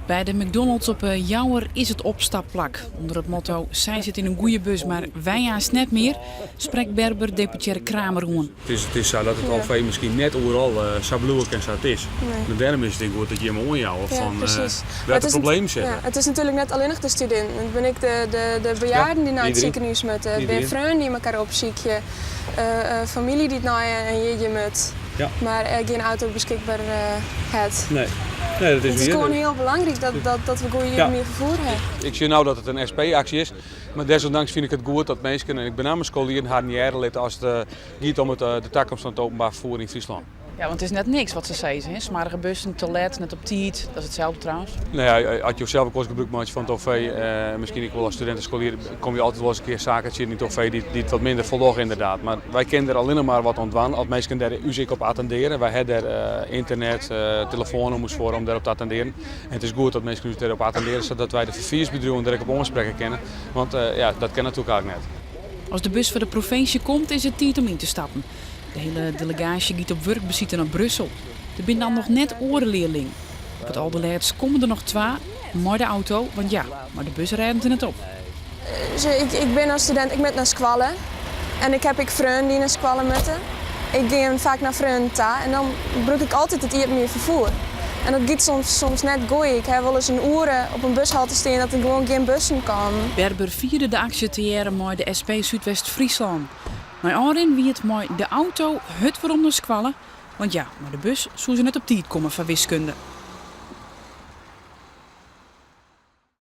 By de McDonald's op 'e Jouwer is it opstapplak. Under it motto 'Sy sit yn in goede bus, mar wy aanst net mear', sprekt Berber deputearre Kramer oan. It is sa dat it OV miskien net oeral sa bliuwe kin sa't it is. Mar dêrom is it ek goed dat jimme oanjouwe fan wêr't de problemen sitte. It is natuerlik net allinnich de studinten. It binne ek de bejaarden dy't nei it sikehûs moatte. It binne freonen dy't elkoar opsykje. Famylje dy't nei in jierdei moat, mar gjin auto beskikber hat. Nee. Nee, dat is It is gewoan hiel belangryk dat we goede iepenbier ferfier ha. Ik sjoch no dat it in SP-aksje is, mar desondanks fyn ik it goed dat minsken, en ek benammen skolieren, harren hearre litte as it giet om de takomst fan it openbaar fervoer yn Fryslân. Ja, want it is net niks wat se sizze, hè? Smoarge bussen, te let, net op tiid. Dat is itselde trouwens. No ja, as jo sels ek wolris gebrûk meitsje fan it OV, miskien ek wol as studint of skolier, komme je altyd wolris in kear saken tsjin yn it OV dy't wat minder foldogge inderdaad. Mar wy kinne der allinnich mar wat oan dwaan as minsken dêr ús ek op attendearje. Wy ha dêr ynternet, telefoannûmers foar om dêrop te attendearjen. En it is goed dat minsken ús dêrop attendearje, sadat wy de ferfiersbedriuwen der ek op oansprekke kinne. Want ja, dat kin natuerlik eigentlik net. As de bus foar de provinsje komt, is it tiid om yn te stappen. De hiele delegaasje giet op wurkbesite nei Brussel. Der binne dan noch net oare learlingen. Op it alderlêst komme der noch twa mei de auto, want ja, mei de bus rêden se net op. Ik bin as studint, ik moat nei skoalle en ik ha ek freonen dy't nei skoalle moatte. Ik gean faak nei freonen ta en dan brûk ik altyd it iepenbier ferfier. En dat giet soms, soms net goed. Ik ha wolris in oere op in bushalte stean dat der gewoan gjin bussen kamen. Berber fierde de aksje tegearre mei de SP Súdwest-Fryslân. Nei ôfrin wie it mei de auto hurd werom nei skoalle, want ja, mei de bus soe se net op tiid komme foar wiskunde.